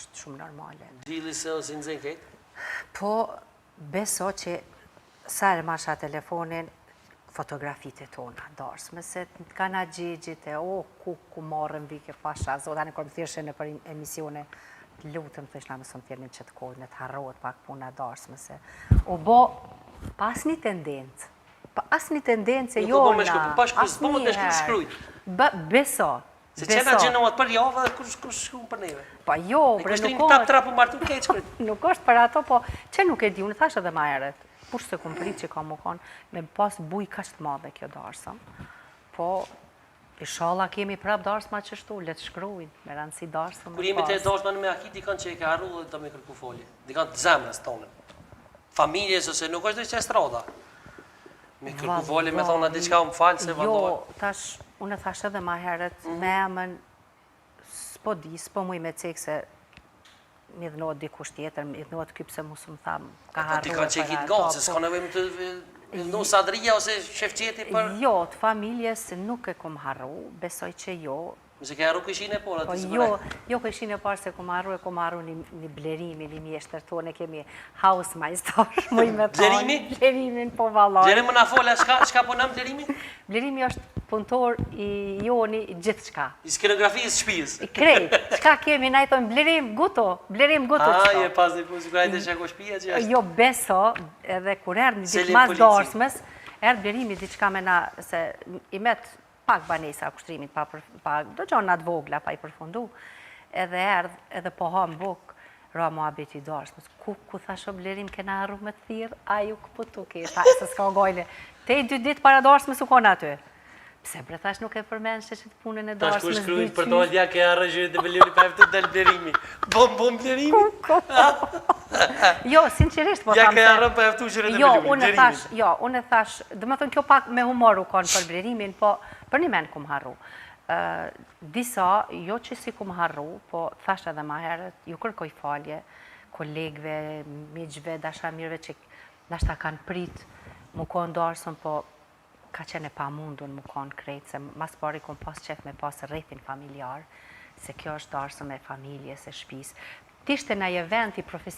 është shumë normale. Dilli se ose nxen krejt? Po, beso që sa herë marsha telefonin, fotografitë tona, darsme, se të kanë gjegjit e o, ku, ku marrën vike pasha, zot, ani kur më thirrshe nëpër emisione, të lutëm, të ishna mësë më thirrnin që të kohë, në të harrohet pak puna darsme, se u bo pas një tendencë, pa asnjë tendencë jo na, po pa shkru, po më të shkru, Beso, Se që na gjenohet për javë dhe kush kush shkruan për neve. Po jo, bre nuk është. Tap po martu keq shkruan. Nuk është për ato, po që nuk e di, unë thash edhe ma herët. Kush s'e kum prit që ka më kon me pas bujë kaq të madhe kjo darsëm. Po Ishalla kemi prap darsma qështu, le të shkruajnë, me rëndësi darsëm. Kur jemi te darsma në me akit, dikon që e ke harru dhe do me kërku folje. Dikon të zemrës tonë. Familjes ose nuk është dhe që estrada. Me kërku folje, me thonë diçka më falë se Jo, tash, unë e thash edhe ma herët, mm. me emën, s'po di, s'po muj me cek se mi dhnohet dikush tjetër, mi dhnohet ky pse mu s'më tha, ka po, harruar. Po ti ka që e kitë gatë, se s'ka nevojë më të dhnu Sadria ose Shefqeti për... Jo, të familjes nuk e kum harru, besoj që jo, Mëse ke harru këshin e parë, po, jo, jo këshin e parë se kum harru, e kum harru një, një blerimi, një mjeshtër tonë, e kemi house majstor, më i me thonë. Blerimi? Blerimin, po vallaj. Blerimi na fola, çka, çka po nam blerimi? Blerimi është punëtor i joni gjithçka. I skenografisë shtëpisë. I krejt, çka kemi, na i thonë blerim, guto, blerim, guto, çka. A, je pas një punë, sikur ajde që ko shpia që është. Jo, beso, edhe kur erdh një ditë mas darsmës, erdh blerimi diçka me na, se i met pak banesa kushtrimit pa, pa do gjona të vogla pa i përfundu, edhe erdh, edhe po ham buk, ra muhabeti i darsmës, ku, ku thash o Blerim, kena harru me të thirrë, ai u këputu ke, tha, se s'ka gajle, te dy ditë para darsmës u konë aty. Pse bre thash nuk e përmendsh që të punën e darsmës Tash kur shkruajnë për të ja ke harru që të Blerimi pa ftu del Blerimi. Bom bom Blerimi. Jo, sinqerisht po tham. Ja ke harru pa ftu që të Jo, unë e thash, jo, unë e thash, domethënë kjo pak me humor u kon për Blerimin, po për një men kum harru. Disa, jo që si kum harru, po thash edhe ma herët, ju kërkoj falje kolegëve, miqve, dashamirëve që nashta kanë prit mu kon darsëm, po ka qenë e pamundun mu kon krejt, se mas pari kom pas qef me pas rrethin familjar, se kjo është darsëm e familjes, e shpis. T'ishte naj event i profesional.